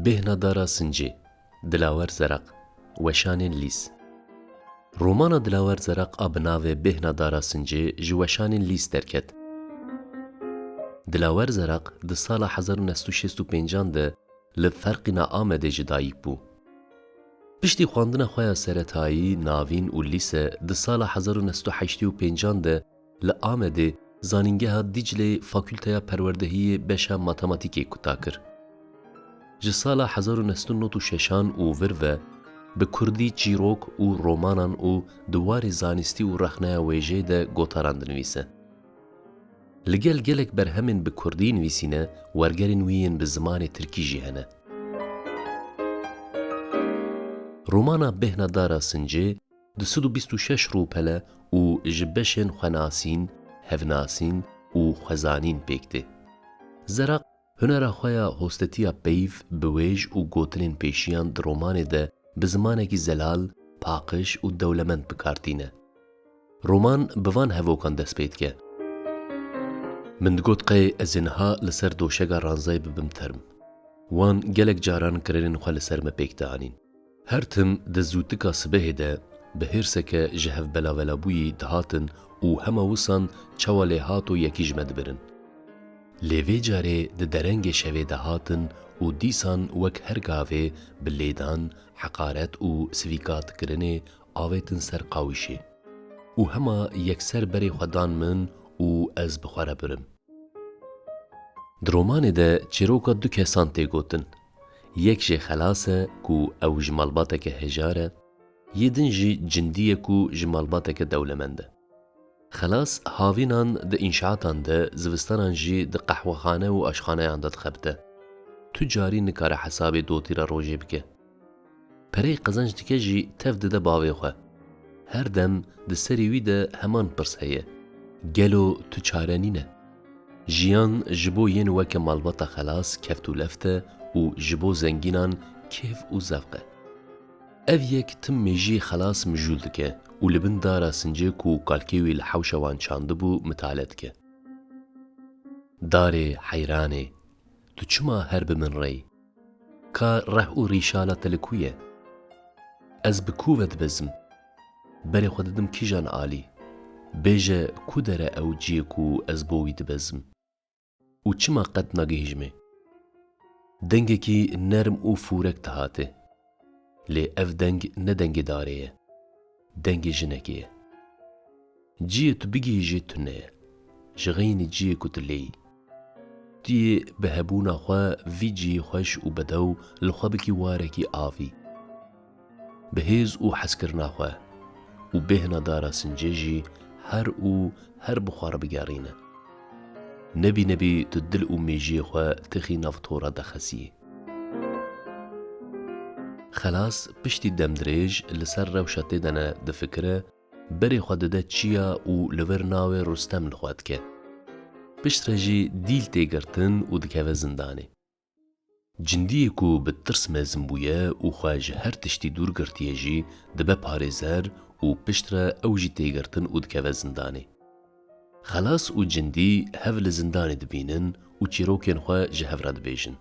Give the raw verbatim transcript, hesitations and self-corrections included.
Bêhna Dara Sincê, Dilawer Zeraq, Weşanên Lîs. Romana Dilawer Zeraq a bi navê Bêhna Dara Sincê ji Weşanên Lîs derket. Dilawer Zeraq di sala hezar û neh sed û şêst û pêncan de li Ferqîna Amedê ji dayik bû. Piştî xwendina xwe ya seretayî, navîn û lîse di sala hezar û neh sed û heştê û pêncan de li Amedê Zanîngeha Dîcleyê Fakulteya Perwerdehiyê beşa Matematîkê kuta kir. Ji sala hezar û neh sed û nod û şeşan û vir ve bi kurdî çîrok û romanan û di warê zanistî û rexneya wêjeyê de gotaran dinivîse. Li gel gelek berhemên bi kurdî nivîsîne, wergerên wî yên bi zimanê tirkî jî hene. Romana Bêhna Dara Sincê du sed û bîst û şeş rûpel e û ji beşên xwenasîn, hevnasîn û xwezanîn pêk tê. Zeraq hunera xwe ya hostetiya peyv, biwêj û gotinên pêşiyan di romanê de bi zimanekî zelal, paqij û dewlemend bi kar tîne. Roman bi van hevokan dest pê dike. Min digot qey ez ê niha li ser doşega ranzayê bibim term. Wan gelek caran kirênên xwe li ser me pêk dianîn. Her tim di zûtika sibehê de bi hêrseke ji hevbelavelabûyî dihatin û hema wisan çawa lê hato yekî ji me dibirin. Lê vê carê di derengê şevê de hatin û dîsan wek her gavê bi lêdan, heqaret û sivîkatkirinê avêtin ser qawîşê. Û hema yekser berê xwe dan min û ez bi xwe re birim. Di romanê de çîroka du kesan tê gotin. Yek jê Xelas e ku ew ji malbateke hejar e, yê din jî Cindî ye ku ji malbateke dewlemend e. Xelas havînan di înşaatan de, zivistanan jî di qehwexane û aşxaneyan de dixebite. Tu carî nikare hesabê dotîra rojê bike. Pereyê qezenc dike jî tev dide bavê xwe. Her dem di serê wî de heman pirs heye. Gelo tu çare nîne? Jiyan ji bo yên weke malbata Xelas keft û left e û ji bo zengînan kêf û zevq e. Ev yek tim mêjiyê Xelas mijûl dike û li bin dara sincê ku kalkê wî li hewşa wan çandibû mitale dike. Darê heyranê, tu çima her bi min re yî? Ka reh û rîşala te li ku ye? Ez bi ku ve dibezim? Berê xwe didim kîjan alî? Bêje ku der e ew cihê ku ez bo wî dibezim? Û çima qet nagihîjimê? Dengekî nerm û fûrek dihatê. Lê ev deng ne dengê darê ye. Dengê jinekê ye. Cihê tu bigihîjî tune ye. Ji xeynî cihê ku tu lê yî. Tu yê bi hebûna xwe vî cihê xweş û bedew li xwe bikî warekî avî. Bi hêz û hezkirina xwe û bêhna dara sincê jî her û her bi xwe re bigerîne. Nebî nebî tu dil û mêjiyê xwe tixî nav tora de xesiyê. Xelas piştî demdirêj li ser rewşa tê de ne difikire, berê xwe dide çiya û li vir navê Rustem li xwe dike. Piştre jî dîl tê girtin û dikeve zindanê. Cindiyê ku bi tirs mezin bûye û xwe ji her tiştî dûr girtiye jî dibe parêzer û piştre ew jî tê girtin û dikeve zindanê. Xelas û Cindî hev li zindanê dibînin û çîrokên xwe ji hev re dibêjin.